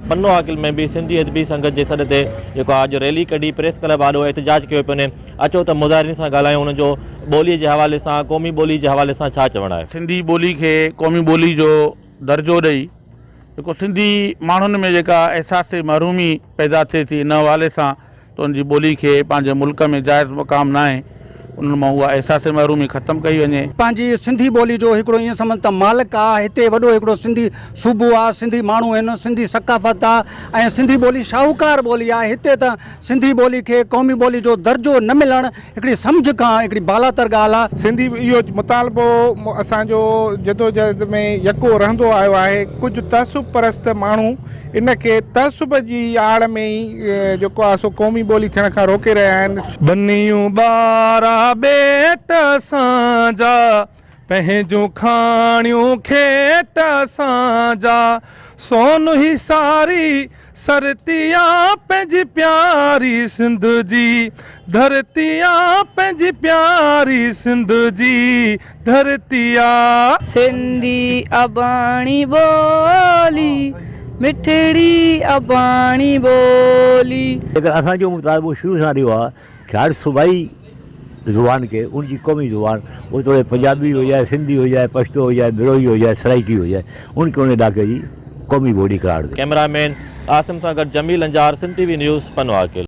پنو عاقل ۾ به سنڌي ادبي سنگت جي سڏ تي جيڪو آهي اڄ ريلي ڪڍي پريس ڪلب آڏو احتجاج ڪيو پيو وڃي اچو ته مظاهرين سان ڳالهايون انهن جو ٻولي جي حوالي سان قومي ٻولي جي حوالي سان ڇا چوڻ آهي. سنڌي ٻولي کي قومي ٻولي جو درجو ڏئي جيڪو سنڌي ماڻهن ۾ جيڪا احساس محرومي پيدا ٿئي ٿي ان حوالي سان ته ان جي ٻولي کي پنهنجي ملڪ ۾ جائز مقام ناهي انهن مان اها احساس محرومي ختم ڪئي وڃي. پنهنجي سنڌي ٻولي جو هڪڙو ائين سمجهه ته مالڪ آ، هتي وڏو هڪڙو سنڌي صوبو آ، سنڌي ماڻهو آهن، سنڌي ثقافت آ ۽ سنڌي ٻولي شاهوڪار ٻولي آ، هتي ته سنڌي ٻولي کي قومي ٻولي جو درجو نه ملڻ هڪڙي سمجهه کان هڪڙي بالاتر ڳالهه آ. سنڌي اهو مطالبو اسان جو جدوجهد ۾ يڪو رهندو آيو آهي، ڪجهه تعصب پرست ماڻهو ان کي تعصب جي آڙ ۾ ئي جيڪو آهي سو قومي ٻولي ٿيڻ کان روڪي رهيا آهن. ٻنيون ٻارا ٻيٽ اسان جا، پنهنجون کاڻيون کيٽ اسان جا، سون هي ساري سرتي آ پنهنجي پياري سنڌ جي ڌرتي آ پنهنجي پياري سنڌ جي ڌرتي آ. سنڌي اباڻي ٻولي، مٺڙي اباڻي ٻولي. جيڪر اسان جو مطالبو شروع سان رهيو آهي ته هر صوبائي زبان کي ان جي قومي زبان اهو توڙي پنجابي هجي سنڌي هجي پشتو هجي بروهي هجي سرائيڪي هجي ان کي ان علائقي جي قومي ٻولي قرار ڏي. ڪئميرا مين عاصم سان گڏ Jamil Anjar, Sindh T V news, Pano Aqil.